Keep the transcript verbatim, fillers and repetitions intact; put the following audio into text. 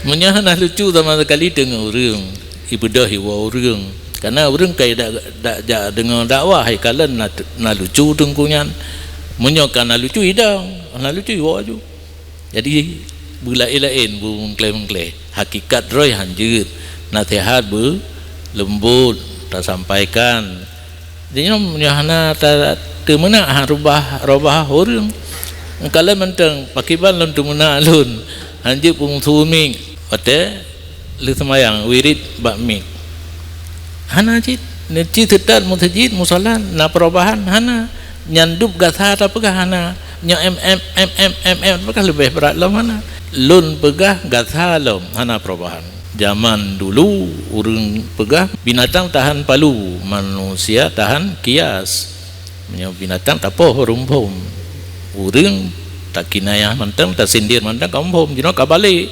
Meunyoe hana lucu sama sekali teungoh ureuëng, ibeudôh iwoe ureuëng. Karena ureuëng kai dak, dak jak deungoe dakwah, hai kalon na, na lucu teungku nyan. Meunyoe ka na lucu idong, na lucu iwoe aju. Jadi beulaén-laén beumeuklé-meuklé. Hakikat droe hanjeuet, naseuhat beuleumbot tasampaikan. Di nyoe meunyoe hana ta-, teumeunak ha rubah, robah ureuëng. Kalon mantong, pakriban lôn teumeunak lôn, hanjeuet peumusoh miet, watée lheueh seumayang wirit bak miet. Hana cit, neuci seutat meuseujid, musola, na perubahan, hana. Nyan dub gasa tapeugah hana. Nyoe em, em, em, em, em, em, tapeugah leubeh brat lom hana. Lôn peugah gasa lom, hana perubahan. Jaman dulu ureuëng peugah binatang tahan palu, manusia tahan kias. Meunyoe binatang tapoh rumpom, ureuëng takinayah mantong, tasindir mantong ka muphom, jinoe ka balek.